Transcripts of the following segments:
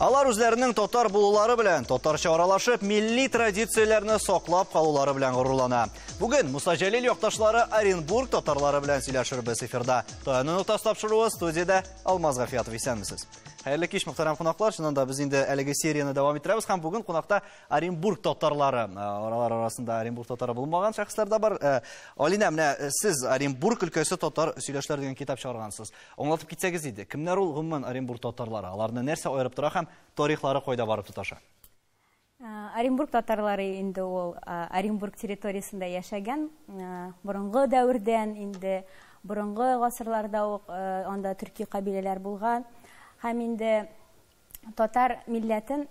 Алар үзләренең татар булулары белән, татарча аралашып, милли традицияләрне саклап калулары белән горурлана. Бүген Муса Җәлил якташлары Оренбург татарлары белән сөйләшербез эфирда. Таяну ноктасы тапшыруы студиядә Алмаз Гафиятов, исәнмесез. Хәерле кич, мөхтәрәм кунаклар. Чыннан да без инде әлеге серияне дәвам иттерәбез һәм бүген кунакта Оренбург татарлары. Аралар арасында Оренбург татары булмаган шәхесләр дә бар. Алинә, менә сез Оренбург өлкәсе татар сөйләшләр дигән китап чыгаргансыз. Аңлатып китсәгез иде, кемнәр ул гомумән Оренбург татарлары? Аларны нәрсә аерып тора һәм тарихлары кайда барып тоташа? Оренбург татарлары инде ул Оренбург территориясендә яшәгән, борынгы дәвердән инде борынгы гасырларда ук анда төрки кабиләләр булган. Һәм инде татар милләтен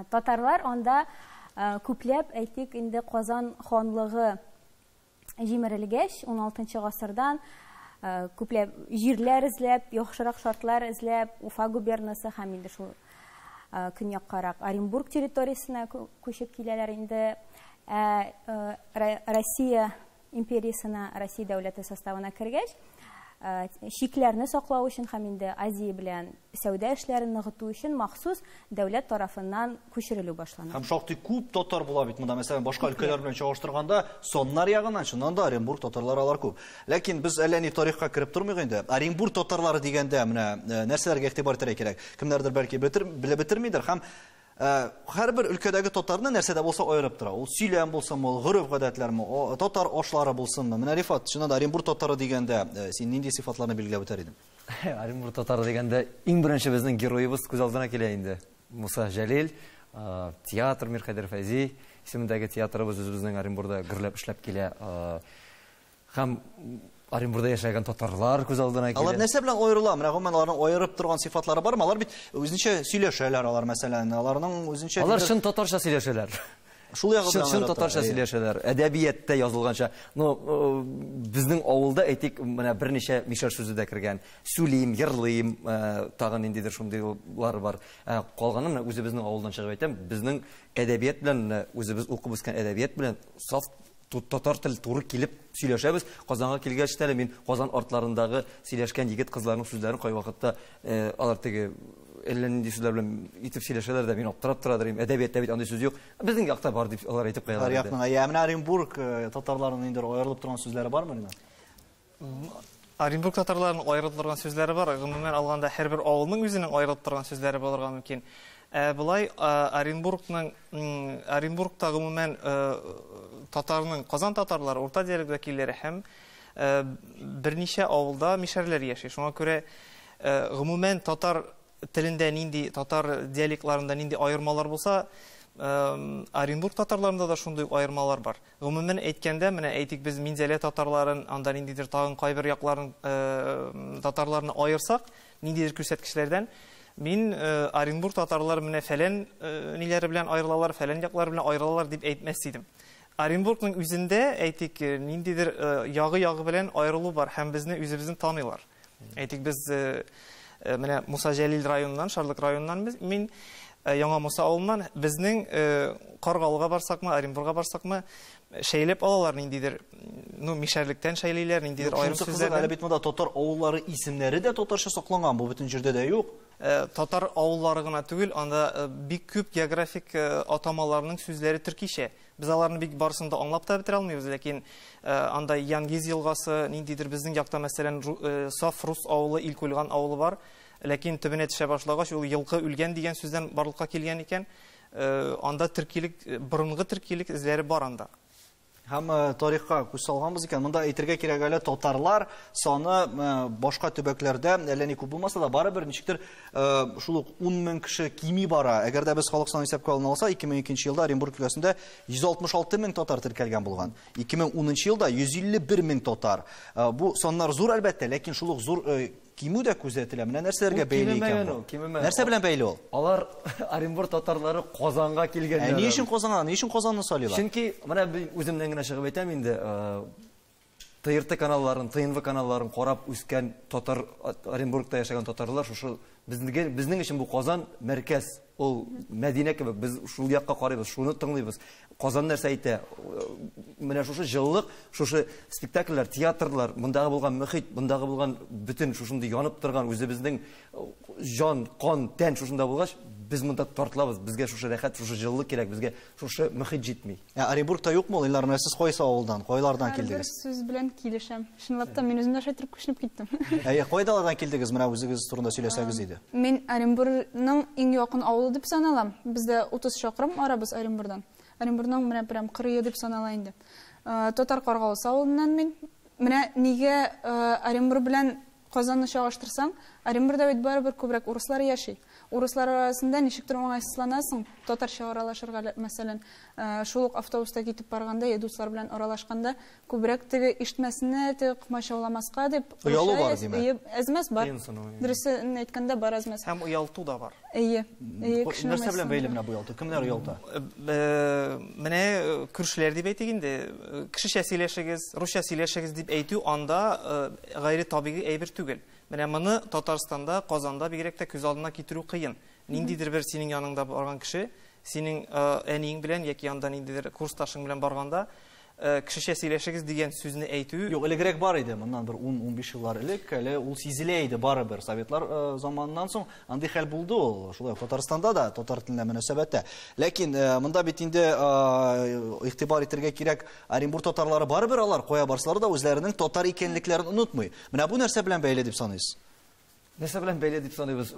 татарлар анда күпләп, әйтик, инде Казан ханлыгы җимерелгәч, 16 гасырдан күпләп җирләр эзләп, яхшырак шартлар эзләп, Уфа губернасы һәм инде шул көньяккарак Оренбург территориясенә күчеп киләләр инде. Россия империясына, Россия дәүләте составына кергәч, чикләрне саклау өчен һәм инде Азия белән сәүдә эшләрен ныгыту өчен махсус дәүләт тарафыннан күчерелү башлана. Һәм шактый күп татар була бит монда, мәсәлән, башка өлкәләр белән чагыштырганда, саннар ягыннан чыннан да Оренбург татарлары алар күп. Ләкин без әллә ни тарихка кереп тормыйк инде. Оренбург татарлары дигәндә менә нәрсәләргә игътибар итәргә кирәк? Кемнәрдер бәлки белеп бетермидер һәм һәрбер өлкәдәге татарны нәрсә дә булса аерып тора. Ул сөйләм булсынмы, ул гореф-гадәтләрме, татар ашлары булсынмы? Менә Рифат, чыннан да Оренбург татары дигәндә син нинди сыйфатларны билгеләп үтәр идең? Оренбург татары дигәндә иң беренче безнең героебыз күз алдына килә инде. Муса Җәлил, театр Мирхәйдәр Фәйзи исемендәге театрыбыз үзебезнең Оренбургда гөрләп эшләп килә. Һәм Оренбургда яшәгән татарлар күз алдына килә. Алар нәрсә белән аерыла? Менә гомумән аларның аерып торган сыйфатлары бармы? Алар бит үзенчә сөйләшәләр, алар мәсәлән, аларның үзенчә Алар чын татарча сөйләшәләр. Шул ягы белән Чын татарча сөйләшәләр. Әдәбиятта язылганча. Но безнең авылда әйтик, менә берничә мишәр сүзе дә кергән. Сүлим, йырлыйм, тагын ниндидер шундыйлар бар. Калганын менә үзебезнең авылдан чыгып әйтәм, безнең әдәбият белән, үзебез укып үскән әдәбият белән саф татар тел туры килеп сөйләшәбез. Казанга килгәч тә әле мин Казан артларындагы сөйләшкән егет кызларның сүзләрен кайвакытта алар теге әллә нинди сүзләр белән итеп сөйләшәләр дә, мин аптырап тора дим. Әдәбиятта бит андый сүз юк. Безнең якта бар дип алар әйтеп куялар. Һәр якның. Ә менә Оренбург татарларының инде аерылып торган сүзләре бармы, Ринат? Оренбург татарларының аерылып торган сүзләре бар. Гомумән алганда һәрбер авылның үзенең аерылып торган сүзләре булырга мөмкин. Болай Оренбургның, Оренбургта гомумән татарның, Казан татарлары, урта диалект вәкилләре һәм берничә авылда мишәрләр яши. Шуңа күрә гомумән татар телендә нинди, татар диалектларында нинди аермалар булса, Оренбург татарларында да шундый аермалар бар. Гомумән әйткәндә, менә әйтик без Минзәлә татарларын, анда ниндидер тагын кайбер якларын татарларны аерсак, ниндидер күрсәткечләрдән, мин Оренбург татарлары менә фәлән ниләре белән аерылалар, фәлән яклары белән аерылалар дип әйтмәс идем. Оренбургның үзендә, әйтик, ниндидер ягы-ягы белән аерылу бар һәм безне үзебезне таныйлар. Әйтик, без менә Муса Җәлил районыннан, Шарлык районыннан без, мин Яңа Муса авылыннан, безнең Каргалыга барсакмы, Оренбургга барсакмы, шәйләп алалар ниндидер, ну, мишәрлектән шәйлиләр, ниндидер Юк, аерым шунысы кызык, сүзләрдән. әле бит монда татар авыллары исемнәре дә татарча сакланган, бу бөтен җирдә дә юк. Татар авыллары гына түгел, анда бик күп географик атамаларның сүзләре төркичә. Без аларны бик барысын да аңлап та бетерә алмыйбыз, ләкин анда Янгиз елгасы, ниндидер безнең якта, мәсәлән, саф рус авылы, Илкульган авылы бар. Ләкин төбенә төшә башлагач, ул елкы үлгән дигән сүздән барлыкка килгән икән. Анда төркилек, борынгы төркилек эзләре бар анда. Һәм тарихка күз салганбыз икән, монда әйтергә кирәк әле татарлар саны башка төбәкләрдә әллә ни күп булмаса да, барыбер ничектер шул ук ун мең кеше кими бара. Әгәр дә без халык санын исәпкә алына алса, ике мең икенче елда Оренбург өлкәсендә йөз алтмыш алты мең татар теркәлгән булган. Ике мең унынчы елда йөз илле бер мең татар. Бу саннар зур әлбәттә, ләкин шул ук зур кимү дә күзәтелә. Менә нәрсәләргә Ул бәйле икән кимемәгән бу? ул, кимемәгән. Нәрсә белән бәйле ул? Алар Оренбург татарлары Казанга килгәннәр. Ә ни өчен Казанга? Ни өчен Казанны сайлыйлар? Чөнки менә мин үземнән генә чыгып әйтәм инде, ТРТ каналларын, ТНВ каналларын карап үскән татар, Оренбургта яшәгән татарлар шушы Безнең өчен бу Казан мәркәз, ул Мәдинә кебек, без шул якка карыйбыз, шуны тыңлыйбыз. Казан нәрсә әйтә? Менә шушы җылылык, шушы спектакльләр, театрлар, мондагы булган мөхит, мондагы булган бөтен шушындый янып торган үзебезнең җан, кан, тән шушында булгач, без монда тартылабыз, безгә шушы рәхәт, шушы җылылык кирәк, безгә шушы мөхит җитми. Ә Оренбургта юкмы ул, Илнар, менә сез кайсы авылдан, кайлардан килдегез? Һәрбер сүз белән килешәм. Чынлап та мин үзем дә шулай итеп күченеп киттем. Әйе, кайдалардан килдегез? Менә үзегез турында сөйләсәгез иде. Мин Оренбургның иң якын авылы дип саналам. Бездә 30 чакрым арабыз Оренбургдан. Оренбургның менә прям кырые дип санала инде. Татар Каргалысы авылыннан мин. Менә нигә Оренбург белән Казанны чагыштырсаң, Оренбургда бит барыбер күбрәк урыслар яши. Урыслар арасында ничектер уңайсызланасың, татарча аралашырга, мәсәлән, шул ук автобуста китеп барганда, я дуслар белән аралашканда, күбрәк теге ишетмәсеннәр, теге комачауламаска дип, Оялу бар, димәк. Әзмәс бар. Дөресен әйткәндә, бар әзмәс. Һәм оялту да бар. Әйе. Әйе, кешене Нәрсә белән бәйле менә бу оялту? Кемнәр оялта? Менә күршеләр дип әйтик инде, кешечә сөйләшегез, русча сөйләшегез дип әйтү анда гайре табигый әйбер түгел. Менә моны Татарстанда, Казанда бигрәк тә күз алдына китерү кыен. Ниндидер бер синең яныңда барган кеше, синең әниең белән яки янда ниндидер курсташың белән барганда, кешечә сөйләшегез дигән сүзне әйтү. Юк, элегрәк бар иде, моннан бер 10-15 еллар элек, әле ул сизелә иде барыбер. Советлар заманыннан соң андый хәл булды ул. Шулай ук Татарстанда да татар теленә мөнәсәбәттә. Ләкин монда бит инде игътибар итәргә кирәк, Оренбург татарлары барыбер алар кая барсалар да үзләренең татар икәнлекләрен онытмый. Менә бу нәрсә белән бәйле дип саныйсыз? Нәрсә белән бәйле дип саныйбыз?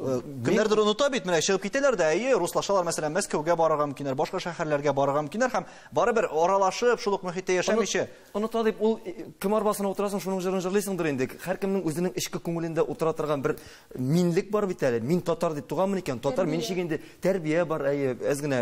Кемнәрдер оныта бит, менә чыгып китәләр дә, әйе, руслашалар, мәсәлән, Мәскәүгә барырга мөмкиннәр, башка шәһәрләргә барырга мөмкиннәр һәм барыбер аралашып, шул ук мөхиттә яшәмичә. Оныта дип, ул кем арбасына утырасың, шуның җырын җырлыйсыңдыр инде. Һәркемнең үзенең эчке күңелендә утыра торган бер минлек бар бит әле. Мин татар дип туганмын икән, татар мин ничек инде тәрбия бар, әйе, әз генә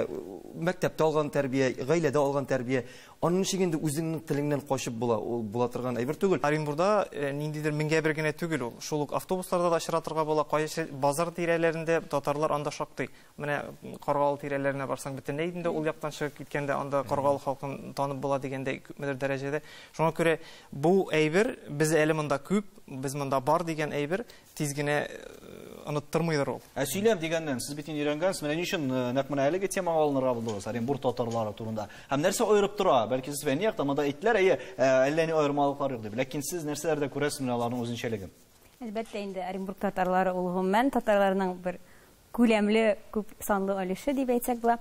мәктәптә алган тәрбия, гаиләдә алган тәрбия. Аның ничек инде үзеңнең телеңнән качып була, ул була торган әйбер түгел. Оренбургда ниндидер меңгә бер генә түгел ул. Шул ук автобусларда да очратырга була, кайсы базар тирәләрендә татарлар анда шактый. Менә Каргалы тирәләренә барсаң, бөтенләй инде ул яктан чыгып киткәндә анда Каргалы халкын танып була дигәндәй күпмедер дәрәҗәдә. Шуңа күрә бу әйбер без әле монда күп, без монда бар дигән әйбер тиз генә оныттырмыйдыр ул. Ә сөйләм дигәннән, сез бит инде өйрәнгәнсез, менә ни өчен нәкъ менә әлеге темага алынырга булдыгыз, Оренбург татарлары турында. Һәм нәрсә аерып тора? Бәлки сез фәнни яктан монда әйттеләр, әйе, әллә ни аермалыклар юк дип. Ләкин сез нәрсәләрдә күрәсез менә аларның үзенчәлеген? Әлбәттә инде Оренбург татарлары ул гомумән татарларның бер күләмле, күп санлы өлеше дип әйтсәк була.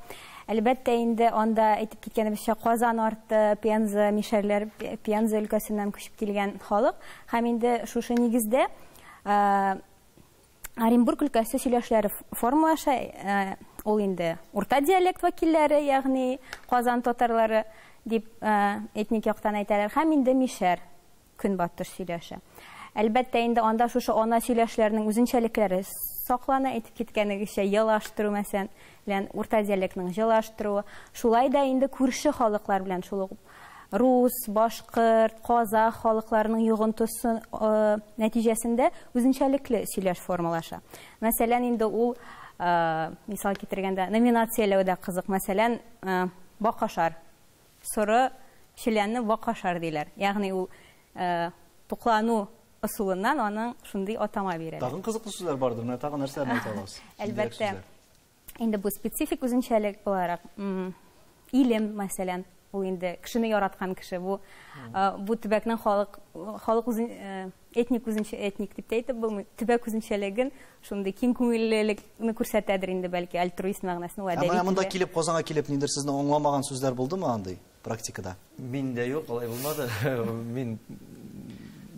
Әлбәттә инде анда әйтеп киткәнебезчә Казан арты, Пенза, Мишәрләр, Пенза өлкәсеннән күчеп килгән халык. Һәм инде шушы нигездә Оренбург өлкәсе сөйләшләре формалаша, ул инде урта диалект вәкилләре, ягъни Казан татарлары дип этник яктан әйтәләр, һәм инде Мишәр көнбатыш сөйләше. Әлбәттә инде анда шушы ана сөйләшләренең үзенчәлекләре саклана, әйтеп киткәнегезчә, елаштыру, мәсәлән, белән урта диалектның җылаштыруы, шулай да инде күрше халыклар белән шул ук рус, башкорт, казах халыкларының йогынтысы нәтиҗәсендә үзенчәлекле сөйләш формалаша. Мәсәлән, инде ул, мисал китергәндә, номинацияләү дә кызык. Мәсәлән, бакашар, соры челәнне бакашар диләр. Ягъни ул туклану ысулыннан аның шундый атама бирәләр. Тагын кызыклы сүзләр бардыр, менә тагын нәрсәләрне әйтә аласыз? Әлбәттә. Инде бу специфик үзенчәлек буларак, илем, мәсәлән, ул инде кешене яраткан кеше. Бу, бу төбәкнең халык, халык үзен, этник үзенчә, этник дип тә әйтеп булмый, төбәк үзенчәлеген шундый киң күңеллелекне күрсәтәдер инде, бәлки альтруист мәгънәсен ул Ә әдәби менә монда телдә. килеп, Казанга килеп, ниндидер сезне аңламаган сүзләр булдымы андый практикада? Миндә юк, алай булмады.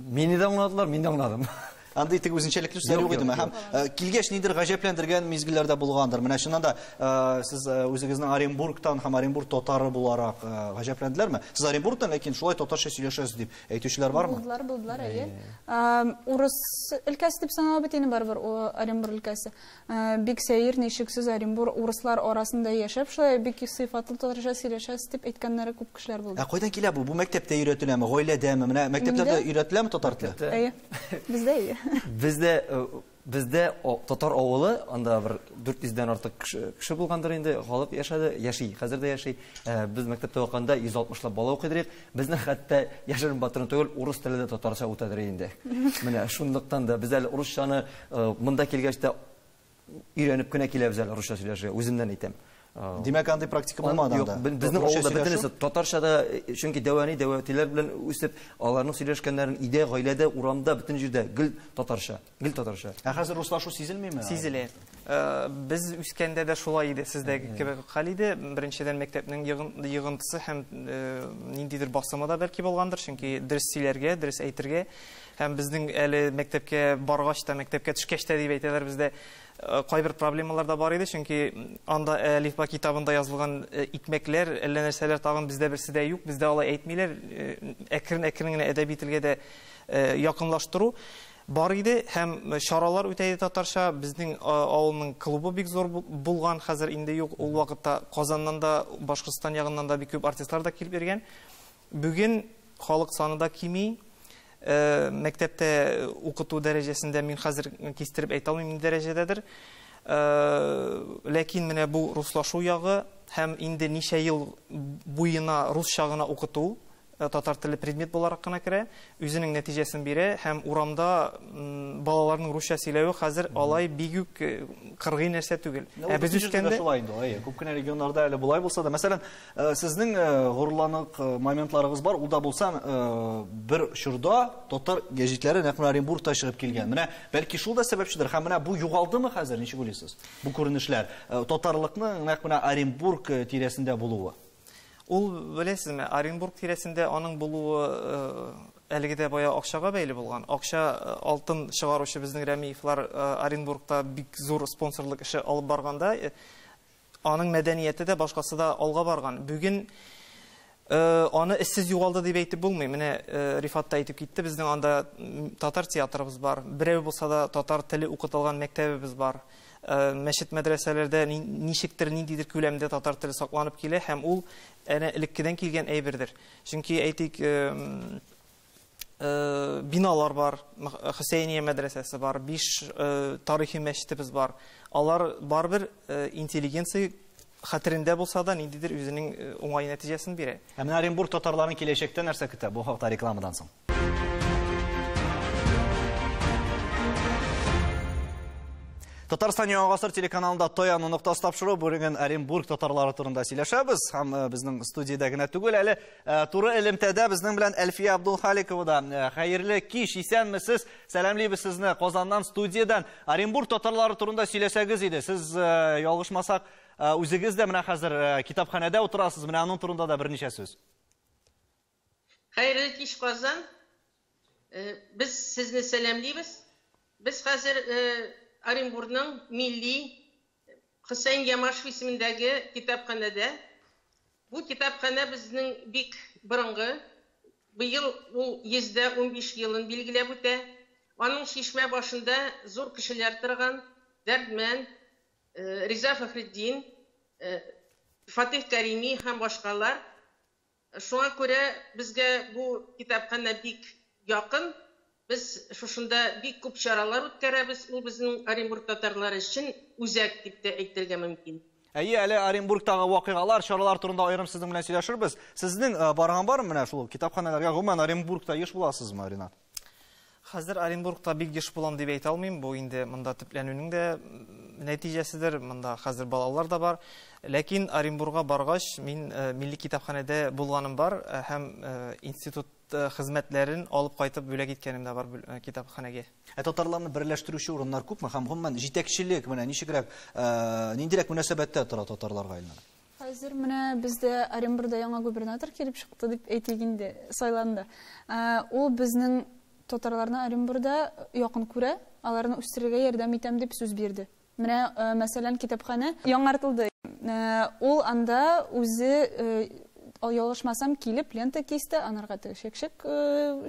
Мине дә аңладылар, мин дә аңладым. Андый теге үзенчәлекле сүзләр Юк, юк идеме? юк, Һәм, килгәч ниндидер гаҗәпләндергән мизгелләр дә булгандыр. Менә чыннан да, сез, үзегезнең Оренбургтан һәм Оренбург татары буларак, гаҗәпләнделәрме? Сез Оренбургтан, ләкин шулай татарча сөйләшәсез дип әйтүчеләр бармы? Булдылар, булдылар, әйе. Урыс өлкәсе дип санала бит инде барыбер Оренбург өлкәсе. Бик сәер, ничек сез Оренбург урыслар арасында яшәп, шулай бик сыйфатлы татарча сөйләшәсез дип әйткәннәре күп кешеләр булды. Ә кайдан килә бу? Бу мәктәптә өйрәтеләме, гаиләдәме? Менә мәктәпләрдә Миндә? өйрәтеләме татар теле? Мәктәптә. Әйе. Бездә әйе. Бездә, татар авылы, анда бер дүрт йөздән артык кеше булгандыр инде, халык яшәде, яши, хәзер дә яши. Без мәктәптә укыганда йөз алтмышлап бала укыйдыр идек. Безнең хәтта яшерен батырын түгел, урыс теле дә татарча үтәдер инде. Менә шунлыктан да без әле урысчаны, монда килгәч тә өйрәнеп кенә киләбез әле русча сөйләшергә, үземнән әйтәм. Димәк, андый практика булмады анда. Безнең авылда бөтенесе татарча да, чөнки дәү әни, дәү әтиләр белән үсеп, аларның сөйләшкәннәрен өйдә, гаиләдә, урамда, бөтен җирдә гел татарча, гел татарча. Ә хәзер руслашу сизелмиме? Сизелә. Без үскәндә дә шулай иде, сездәге кебек хәл иде. Беренчедән, мәктәпнең йыгынтысы һәм ниндидер басымы да бәлки булгандыр, чөнки дөрес сөйләргә, дөрес әйтергә. Һәм безнең әле мәктәпкә баргач та, мәктәпкә төшкәч тә дип әйтәләр бездә, кайбер проблемалар да бар иде, чөнки анда әлифба китабында язылган икмәкләр, әллә нәрсәләр тагын бездә берсе дә юк, бездә алай әйтмиләр. Әкрен-әкрен генә әдәби телгә дә якынлаштыру бар иде һәм чаралар үтә иде татарча. Безнең авылның клубы бик зур булган, хәзер инде юк. Ул вакытта Казаннан да, Башкортстан ягыннан да бик күп артистлар да килеп йөргән. Бүген халык саны да кими. Мәктәптә укыту дәрәҗәсендә мин хәзер кистереп әйтә алмыйм ни дәрәҗәдәдер. Ләкин менә бу руслашу ягы һәм инде ничә ел буена русча гына укыту, татар теле предмет буларак кына керә, үзенең нәтиҗәсен бирә һәм урамда балаларның русча сөйләве хәзер алай бик үк кыргый нәрсә түгел. Ә без үскәндә шулай инде, әйе, күп кенә регионнарда әле болай булса да, мәсәлән, сезнең горурланык моментларыгыз бар, ул да булса бер чорда татар гәҗитләре нәкъ менә Оренбургта чыгып килгән. Менә бәлки шул да сәбәпчедер. Һәм менә бу югалдымы хәзер, ничек уйлыйсыз? Бу күренешләр, татарлыкның нәкъ менә Оренбург тирәсендә булуы. Ул, беләсезме, Оренбург тирәсендә аның булуы әлеге дә бая акчага бәйле булган. Акча алтын чыгаручы безнең Рәмиевлар Оренбургта бик зур спонсорлык эше алып барганда, аның мәдәнияте дә башкасы да алга барган. Бүген аны эшсез югалды дип әйтеп булмый. Менә Рифат та әйтеп китте, безнең анда татар театрыбыз бар, берәү булса да татар теле укытылган мәктәбебез бар. Мәчет мәдрәсәләрдә ничектер ниндидер күләмдә татар теле сакланып килә һәм ул әнә элеккедән килгән әйбердер. Чөнки әйтик, биналар бар, Хөсәйния мәдрәсәсе бар, 5 тарихи мәчетебез бар. Алар барыбер интеллигенция хәтерендә булса да ниндидер үзенең уңай нәтиҗәсен бирә. Ә менә Оренбург татарларын киләчәктә нәрсә көтә? Бу хакта рекламадан соң. Татарстан Яңа Гасыр телеканалында Таяну ноктасы тапшыру. Бүген Оренбург татарлары турында сөйләшәбез. Һәм безнең студиядә генә түгел, әле туры элемтәдә безнең белән Әлфия Абдулхаликова да. Хәерле кич, исәнмесез? Сәламлибез сезне Казаннан, студиядән. Оренбург татарлары турында сөйләсәгез иде. Сез ялгышмасак, үзегез дә менә хәзер китапханәдә утырасыз. Менә аның турында да берничә сүз. Хәерле кич, Казан. Без сезне сәламлибез. Без хәзер Оренбургның милли Хөсәен Ямашев исемендәге китапханәдә. Бу китапханә безнең бик борынгы. Быел ул 115 елын билгеләп үтә. Аның чишмә башында зур кешеләр торган: Дәрдмән, Риза Фәхретдин, Фатих Кәрими һәм башкалар. Шуңа күрә безгә бу китапханә бик якын. Без шушында бик күп чаралар үткәрәбез. Ул безнең Оренбург татарлары өчен үзәк дип тә әйтергә мөмкин. Әйе, әле Оренбургтагы вакыйгалар, чаралар турында аерым сезнең белән сөйләшербез. Сезнең барган бармы менә шул китапханәләргә? Гомумән Оренбургта еш буласызмы, Ринат? Хәзер Оренбургта бик еш булам дип әйтә алмыйм. Бу инде монда төпләнүнең дә нәтиҗәседер. Монда хәзер балалар да бар. Ләкин Оренбургка баргач, мин милли китапханәдә булганым бар һәм институт хезмәтләрен алып кайтып бүләк иткәнем дә бар китапханәгә. Ә татарларны берләштерүче урыннар күпме һәм гомумән җитәкчелек менә ничегрәк, ниндирәк мөнәсәбәттә тора татарларга, Илнара? Хәзер менә бездә Оренбургда яңа губернатор килеп чыкты дип әйтик инде, сайланды. Ул безнең татарларны Оренбургда якын күрә, аларны үстерергә ярдәм итәм дип сүз бирде. Менә, мәсәлән, китапханә яңартылды. Ул анда үзе, ялгышмасам, килеп лента кисте, анарга теге чәкчәк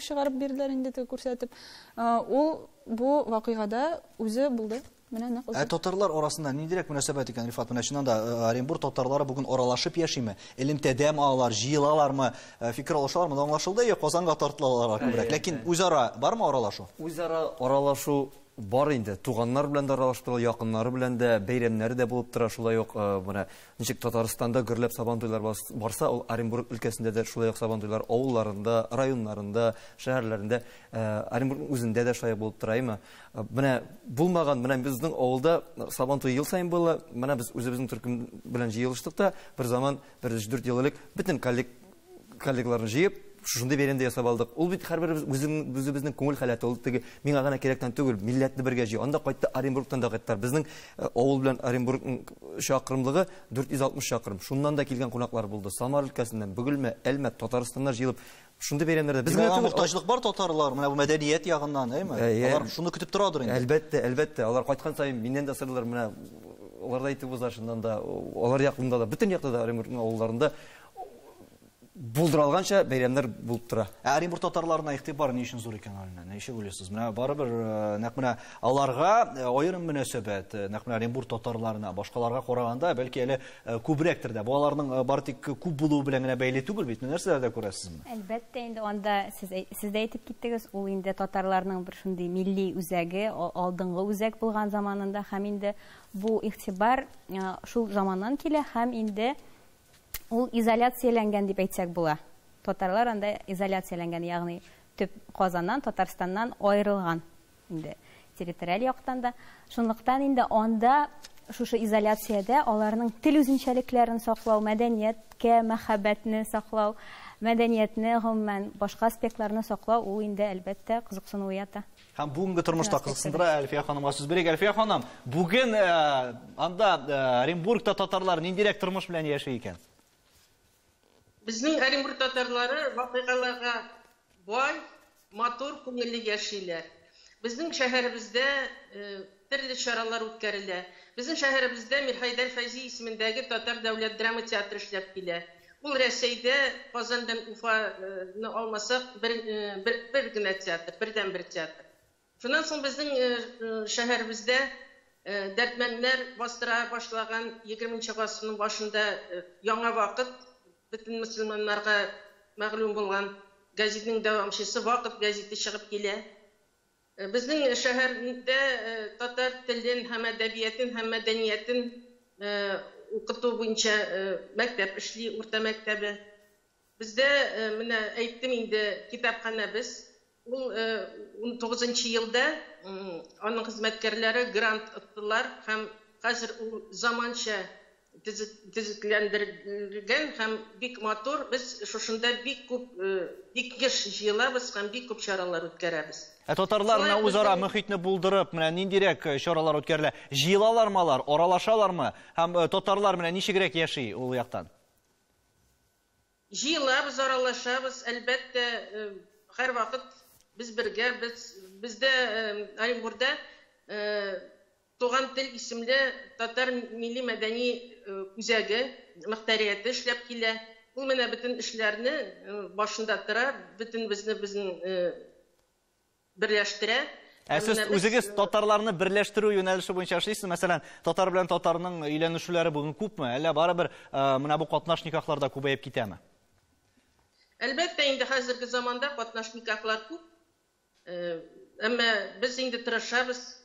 чыгарып бирделәр инде, теге күрсәтеп. Ул бу вакыйгада үзе булды. Менә нәкъ үзе. Ә татарлар арасында ниндирәк мөнәсәбәт икән, Рифат? Менә чыннан да Оренбург татарлары бүген аралашып яшиме? Элемтәдәме алар, җыелалармы, фикер алышалармы? Аңлашылды, я Казанга тартылалар күбрәк. Ләкин үзара бармы аралашу? Үзара аралашу Бар инде, туганнар белән дә аралашып тора, якыннары белән дә, бәйрәмнәре дә булып тора. Шулай ук менә ничек Татарстанда гөрләп Сабантуйлар барса, ул Оренбург өлкәсендә дә шулай ук Сабантуйлар авылларында, районнарында, шәһәрләрендә, Оренбургның үзендә дә шулай булып тора, әйме? Менә булмаган, менә безнең авылда Сабантуй ел саен була. Менә без үзебезнең төркем белән җыелыштык та, бер заман, бер 3-4 ел элек бөтен коллегаларны җыеп, шушындый бәйрәм дә ясап алдык. Ул бит һәрберебез үзебезнең күңел халәте, ул теге миңа гына кирәктән түгел, милләтне бергә җыю. Анда кайтты, Оренбургтан да кайттылар. Безнең авыл белән Оренбургның чакрымлыгы 460 чакрым. Шуннан да килгән кунаклар булды. Самар өлкәсеннән, Бөгелмә, Әлмәт, Татарстаннар җыелып, шундый бәйрәмнәрдә без генә түгел. Мохтаҗлык бар татарлар, менә бу мәдәният ягыннан, әйме? Алар шуны көтеп торадыр инде. Әлбәттә, әлбәттә. Алар кайткан саен миннән дә сорыйлар, менә алар да әйтеп уза, шуннан да, алар якында да, бөтен якта да Оренбургның авылларында булдыралганча бәйрәмнәр булып тора. Ә Оренбург татарларына игътибар ни өчен зур икән, Алина? Ничек уйлыйсыз? Менә барыбер нәкъ менә аларга аерым мөнәсәбәт, нәкъ менә Оренбург татарларына башкаларга караганда бәлки әле күбрәктер дә. Бу аларның бары тик күп булуы белән генә бәйле түгел бит. Нәрсәләрдә күрәсезме? Әлбәттә, инде анда сез дә әйтеп киттегез, ул инде татарларның бер шундый милли үзәге, алдынгы үзәк булган заманында һәм инде бу игътибар шул заманнан килә һәм инде ул изоляцияләнгән дип әйтсәк була. Татарлар анда изоляцияләнгән, ягъни төп Казаннан, Татарстаннан аерылган инде территориаль яктан да. Шунлыктан инде анда шушы изоляциядә аларның тел үзенчәлекләрен саклау, мәдәнияткә мәхәббәтне саклау, мәдәниятне, гомумән башка аспектларны саклау ул инде әлбәттә кызыксыну уята. Һәм бүгенге тормышта кызыксындыра. Әлфия ханымга сүз бирик. Әлфия ханым, бүген анда Оренбургта татарлар ниндирәк тормыш белән яши икән? Безнең Оренбург татарлары вакыйгаларга бай, матур, күңелле яшиләр. Безнең шәһәребездә төрле чаралар үткәрелә. Безнең шәһәребездә Мирхәйдәр Фәйзи исемендәге Татар дәүләт драма театры эшләп килә. Ул Рәсәйдә Казандан Уфаны алмасак, бер генә театр, бердән-бер театр. Шуннан соң безнең шәһәребездә дәртмәннәр бастыра башлаган 20 гасырның башында яңа вакыт бөтен мөселманнарга мәгълүм булган газетның дәвамчысы Вакыт газеты чыгып килә. Безнең шәһәрдә татар телен һәм әдәбиятын һәм мәдәниятен укыту буенча мәктәп эшли, урта мәктәбе. Бездә менә әйттем инде китапханәбез. Ул 19 елда аның хезмәткәрләре грант оттылар һәм хәзер ул заманча төзекләндерелгән һәм бик матур. Без шушында бик күп, бик еш җыелабыз һәм бик күп чаралар үткәрәбез. Ә татарлар менә үзара мөхитне булдырып, менә ниндирәк чаралар үткәрелә? Җыелалармы алар, аралашалармы? Һәм татарлар менә ничегрәк яши ул яктан? Җыелабыз, аралашабыз, әлбәттә, һәр вакыт без бергә, бездә Оренбургда Туган тел исемле татар милли мәдәни үзәге, мөхтәрияте эшләп килә. Ул менә бөтен эшләрне башында тора, бөтен безне безнең берләштерә. Ә сез үзегез татарларны берләштерү юнәлеше буенча эшлисез? Мәсәлән, татар белән татарның өйләнешүләре бүген күпме? Әллә барыбер менә бу катнаш никахлар да күбәеп китәме? Әлбәттә, инде хәзерге заманда катнаш никахлар күп. Әмма без инде тырышабыз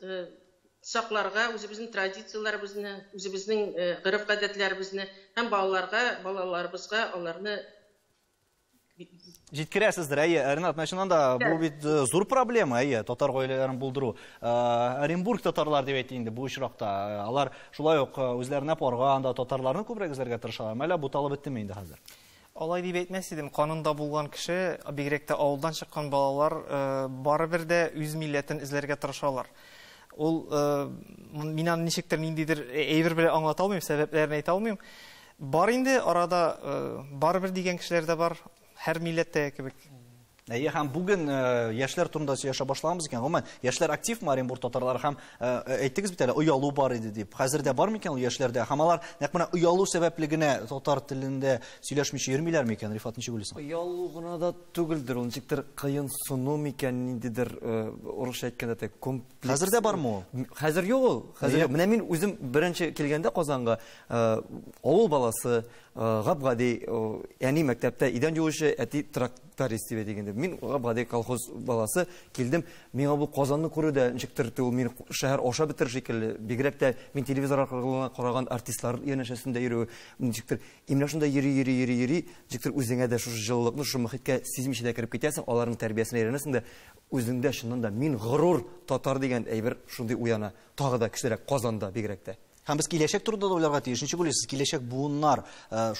сакларга үзебезнең традицияләребезне, үзебезнең гореф-гадәтләребезне һәм балаларга, балаларыбызга аларны җиткерәсездер. Әйе, Ренат, менә чыннан да бу бит зур проблема, әйе, татар гаиләләрен булдыру. Оренбург татарлар дип әйтик инде бу очракта. Алар шулай ук үзләренә парга анда татарларны күбрәк эзләргә тырышалар. Әллә буталып беттеме инде хәзер? Алай дип әйтмәс идем, канында булган кеше, бигрәк тә авылдан чыккан балалар барыбер дә үз милләтен эзләргә тырышалар. Ул мин аны ничектер ниндидер әйбер белән аңлата алмыйм, сәбәпләрен әйтә алмыйм. Бар инде арада барыбер дигән кешеләр дә бар, һәр милләттә кебек. Әйе, һәм бүген яшьләр турында сөйләшә башлаганбыз икән. Гомумән, яшьләр активмы Оренбург татарлары һәм әйттегез бит әле, оялу бар иде дип. Хәзер дә бар микән ул яшьләрдә? Һәм алар нәкъ менә оялу сәбәпле генә татар телендә сөйләшмичә йөрмиләр микән? Рифат, ничек уйлыйсың? Оялу гына да түгелдер, ул ничектер кыенсыну микән, ниндидер урысча әйткәндә тә комплекс. Хәзер дә бармы ул? Хәзер юк ул. Хәзер юк. Менә мин үзем беренче килгәндә Казанга, авыл баласы, Гап-гади әни мәктәптә идән юучы, әти тракторист дип әйтик инде. Мин гап-гади колхоз баласы килдем. Миңа бу Казанны күрү дә ничектер ул мин шәһәр аша бетер шикелле. Бигрәк тә мин телевизор аркылы караган артистлар янәшәсендә йөрү ничектер. Именно шунда йөри, ничектер үзеңә дә шушы җылылыкны, шушы мөхиткә сизмичә дә кереп китәсең, аларның тәрбиясенә өйрәнәсең дә, үзеңдә чыннан да мин горур татар дигән әйбер шундый уяна. Тагы да көчлерәк Казанда бигрәк тә. Һәм без киләчәк турында да уйларга тиеш. Ничек уйлыйсыз, киләчәк буыннар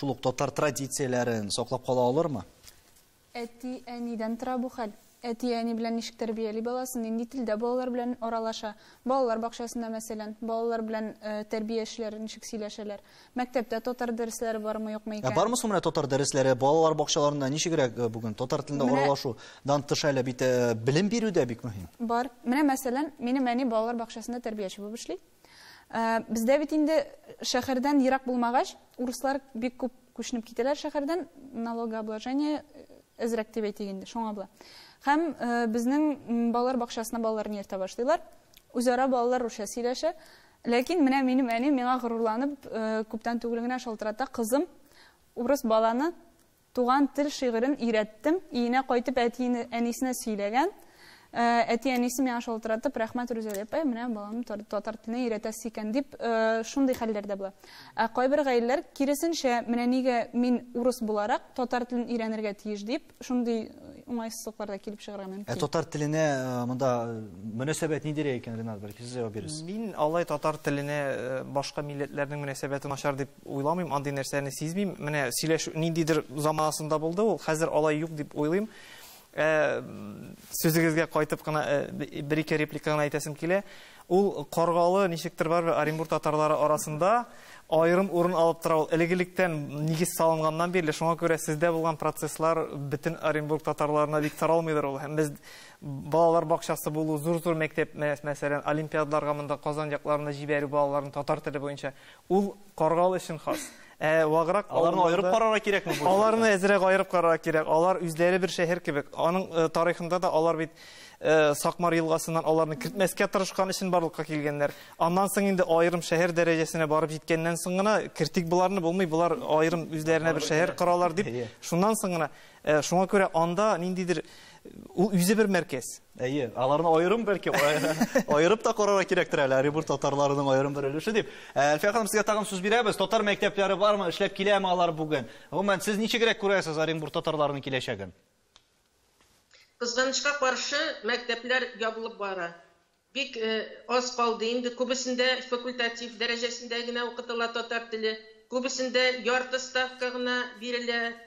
шул ук татар традицияләрен саклап кала алырмы? Әти-әнидән тора бу хәл. Әти-әни белән ничек тәрбияли баласын, нинди телдә балалар белән аралаша. Балалар бакчасында, мәсәлән, балалар белән тәрбиячеләр ничек сөйләшәләр. Мәктәптә татар дәресләре бармы, юкмы икән? Бармы соң менә татар дәресләре балалар бакчаларында ничегрәк бүген татар телендә аралашудан тыш әле бит белем бирү дә бик мөһим. Бар. Менә мәсәлән, минем әни балалар бакчасында тәрбияче булып эшли. Бездә бит инде шәһәрдән ерак булмагач, урыслар бик күп күченеп китәләр шәһәрдән, налогообложение әзрәк дип әйтик инде, шуңа була. Һәм безнең балалар бакчасына балаларны йөртә башлыйлар. Үзара балалар русча сөйләшә. Ләкин менә минем әни миңа горурланып, күптән түгел генә шалтырата, кызым, урыс баланы туган тел шигырен өйрәттем, өенә кайтып әти-әнисенә сөйләгән. Әти-әнисе миңа шалтыратып, рәхмәт Рүзәл апай, менә баламны татар теленә өйрәтәсез икән дип, шундый хәлләр дә була. Ә кайбер гаиләләр киресенчә, менә нигә мин урыс буларак татар телен өйрәнергә тиеш дип, шундый уңайсызлыклар да килеп чыгарга мөмкин. Ә татар теленә монда мөнәсәбәт ниндирәк икән, Ринат, бәлки сез җавап бирерсез? Мин алай татар теленә башка милләтләрнең мөнәсәбәте начар дип уйламыйм, андый нәрсәне сизмим. Менә сөйләшү ниндидер заманасында булды ул, хәзер алай юк дип уйлыйм. Сүзегезгә кайтып кына бер-ике реплика гына әйтәсем килә. Ул Каргалы ничектер барыбер Оренбург татарлары арасында аерым урын алып тора. Ул элек-электән нигез салынганнан бирле, шуңа күрә сездә булган процесслар бөтен Оренбург татарларына бик таралмыйдыр ул. Һәм без балалар бакчасы булу, зур-зур мәктәп, мәсәлән, олимпиадаларга монда Казан якларына җибәрү балаларын татар теле буенча, ул Каргалы өчен хас. Ваграк аларны аерып карарга кирәкме бу? Аларны әзрәк аерып карарга кирәк. Алар үзләре бер шәһәр кебек. Аның тарихында да алар бит Сакмар елгасыннан аларны кертмәскә тырышкан өчен барлыкка килгәннәр. Аннан соң инде аерым шәһәр дәрәҗәсенә барып җиткәннән соң гына кертик боларны, булмый, болар аерым үзләренә бер шәһәр коралар дип. Шуннан соң гына, шуңа күрә анда ниндидер ул үзе бер мәркәз. Әйе, аларны аерым бәлки аерып та карарга кирәктер әле, Оренбург татарларының аерым бер өлеше дип. Әлфия ханым, сезгә тагын сүз бирәбез. Татар мәктәпләре бармы, эшләп киләме алар бүген? Гомумән, сез ничегрәк күрәсез Оренбург татарларының киләчәген? Кызганычка каршы, мәктәпләр ябылып бара. Бик аз калды инде, күбесендә факультатив дәрәҗәсендә генә укытыла татар теле, күбесендә ярты ставка гына бирелә.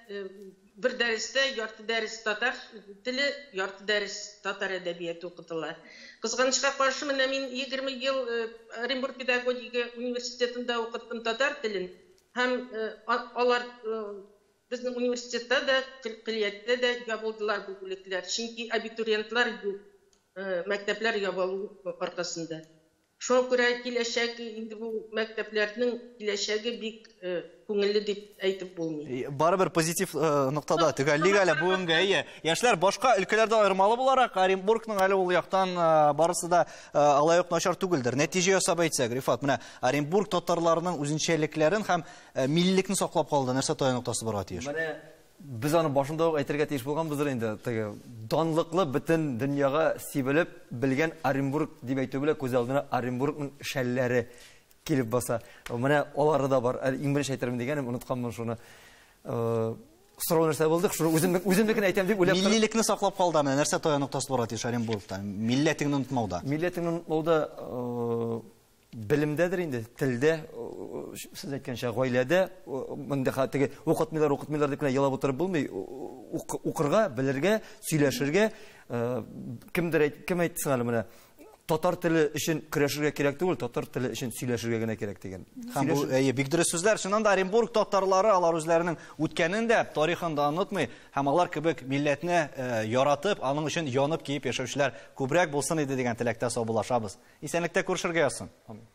Бер дәрестә ярты дәрес татар теле, ярты дәрес татар әдәбияты укытыла. Кызганычка каршы, менә мин 20 ел Оренбург педагогика университетында укыттым татар телен. Һәм алар безнең университетта да, көллияттә дә ябылдылар бу бүлекләр. Чөнки абитуриентлар юк, мәктәпләр ябылу аркасында. Шуңа күрә киләчәк инде бу мәктәпләрнең киләчәге бик күңелле дип әйтеп булмый. Барыбер позитив ноктада төгәллик әле бүгенге. Әйе, яшьләр башка өлкәләрдә аермалы буларак, Оренбургның әле ул яктан барысы да алай ук начар түгелдер. Нәтиҗә ясап әйтсәк, Рифат, менә Оренбург татарларының үзенчәлекләрен һәм миллекне саклап калды. Нәрсә таяну ноктасы барга тиеш? Менә без аны башында ук әйтергә тиеш булганбыздыр инде. Теге данлыклы бөтен дөньяга сибелеп белгән Оренбург дип әйтү белән күз алдына Оренбургның шәлләре килеп баса. Менә алары да бар. Әле иң беренче әйтермен дигәнем, онытканмын шуны. Сорау нәрсә булды? Шуны үземнекен әйтәм дип уйлап. Миллилекне саклап калды, менә нәрсә таяну ноктасы барга тиеш Оренбургта? Милләтеңне онытмауда. Милләтеңне онытмауда белемдәдер инде, телдә, сез әйткәнчә, гаиләдә, монда теге укытмыйлар, укытмыйлар дип кенә елап утырып булмый. Укырга, белергә, сөйләшергә, кемдер әйт, кем әйтсен әле менә, татар теле өчен көрәшергә кирәк түгел, татар теле өчен сөйләшергә генә кирәк дигән. Һәм бу, әйе, бик дөрес сүзләр. Чыннан да Оренбург татарлары алар үзләренең үткәнен дә, тарихын да онытмый һәм алар кебек милләтне яратып, аның өчен янып киеп яшәүчеләр күбрәк булсын иде дигән теләктә саубуллашабыз. Исәнлектә күрешергә язсын. Амин.